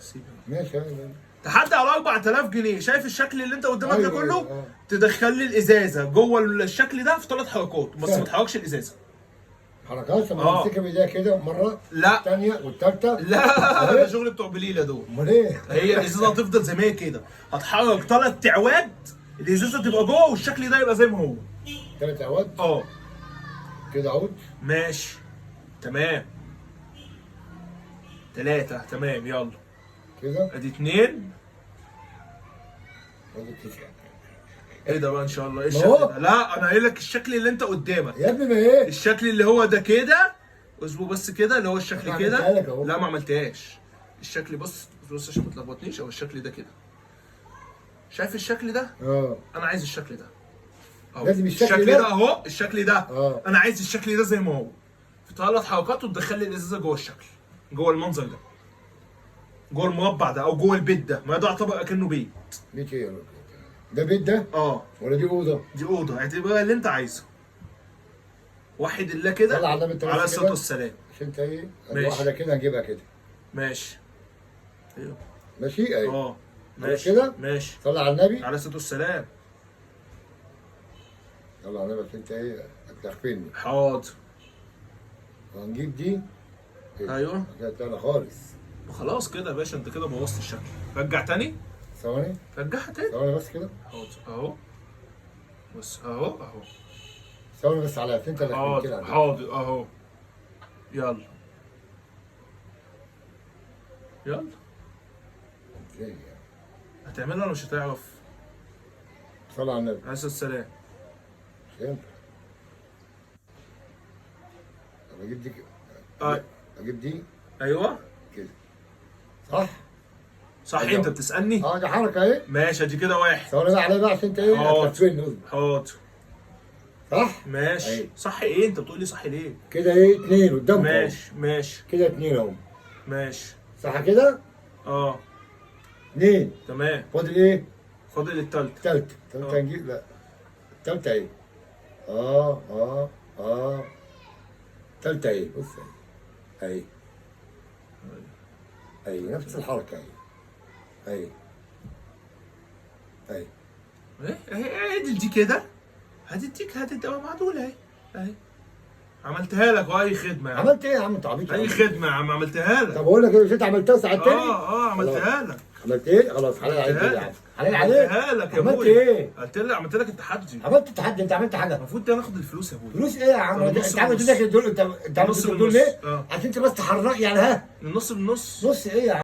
سيب. ماشي. تحدي على 4000 جنيه. شايف الشكل اللي انت قدامك ده أيوة، كله؟ أيوة. تدخل لي الازازه جوه الشكل ده في ثلاث حركات بس، ما سهل. تحركش الازازه. حركات لما امسكها بايديها كده مرة، لا. الثانية والثالثه. لا، ده شغل بتوع بليلة دول. امال ايه؟ هي الازازه هتفضل زي ما هي كده، هتحرك ثلاث تعواد، الازازه تبقى جوه والشكل ده يبقى زي ما هو. ثلاث عواد. اه. كده عود. ماشي تمام، ثلاثة تمام، يلا. كده. ادي اثنين. ادي تسعة. ايه ده بقى ان شاء الله؟ ايه ما الشكل هو. ده؟ لا انا قايل لك الشكل اللي انت قدامك. يا ابني ما ايه؟ الشكل اللي هو ده كده، اظبط بس كده اللي هو الشكل أنا كده. عملتها لك أهو. لا ما عملتهاش. الشكل بص بص عشان ما تلخبطنيش، او الشكل ده كده. شايف الشكل ده؟ اه. انا عايز الشكل ده اهو. لازم الشكل الشكل ده؟ ده اهو، الشكل ده. انا عايز الشكل ده زي ما هو في ثلاث حركات، وتدخل لي الازازه جوه الشكل، جوه المنظر ده، جوه المربع ده او جوه البيت ده، ما ده يعتبر اكنه بيت. بيت ايه يا راجل؟ ده بيت ده؟ اه. ولا دي اوضة؟ دي اوضه، اعتبرها اللي انت عايزه. وحد الله كده. صلى على النبي انت بس على كده. الصلاة والسلام. عشان انت ايه؟ ادي ماشي. واحدة كده هنجيبها كده. ماشي. ايوه. ماشي ايوه. اه ماشي كده؟ ماشي. صلى على النبي. على الصلاة والسلام. صلى على النبي عشان انت ايه؟ هتلخفني. حاضر. وهنجيب دي. إيه؟ ايوه. كده طلعنا خالص. خلاص كده يا باشا، انت كده بوظت الشكل. رجع تاني. ثواني. رجعها تاني. ثواني بس كده. حاضر اهو، بص اهو اهو. ثواني بس على انت اللي حاضر عليك. حاضر اهو. يلا يلا. ازاي يعني؟ هتعملها ولا مش هتعرف؟ صلى على النبي. عليه الصلاة والسلام. مش هينفع. طب اجيب دي كده. آه. اجيب دي ايوه كده. صح؟ صح. أيوة. انت بتسألني؟ اه دي حركة اهي. ماشي، ادي كده واحد. ثواني بقى عليا بقى عشان انت ايه؟ حاضر. هتلخفني اصبر. حاضر. صح؟ ماشي. أيوة. صح ايه؟ انت بتقول لي صح ليه؟ كده ايه؟ اتنين قدامك اهو. ماشي ماشي. كده اتنين اهو. ماشي. صح كده؟ اه. اتنين. تمام. فاضل ايه؟ فاضل التالتة. التالتة. التالتة هنجيب، لا التالتة ايه؟ اه اه اه التالتة ايه؟ بص اهي. اهي. اهي نفس الحركة اهي. اهي. اهي. ايه ايه اعدل دي كده، هتديك هتبقى معدولة اهي اهي. عملتها لك، واي خدمة يا عم. عملت ايه يا عم انت عبيط يا اي عم. خدمة يا عم، عملتها لك. طب اقول لك ايه، مش انت عملتها ساعتين؟ اه اه عملتها لك. عملت ايه؟ خلاص حلال عليك كده يا عم. حلال عليك. عملتها لك يا عملت ابويا. ايه؟ قلت لك عملت لك التحدي. عملت تحدي؟ انت عملت حاجة؟ المفروض ده ناخد الفلوس يا ابويا. فلوس ايه يا عم؟ طب نص انت عامل بالنص. دول انت عامل نص دول بالنص. ليه؟ اه. عشان انت بس تحرك يعني. ها النص بالنص. نص ايه يا عم؟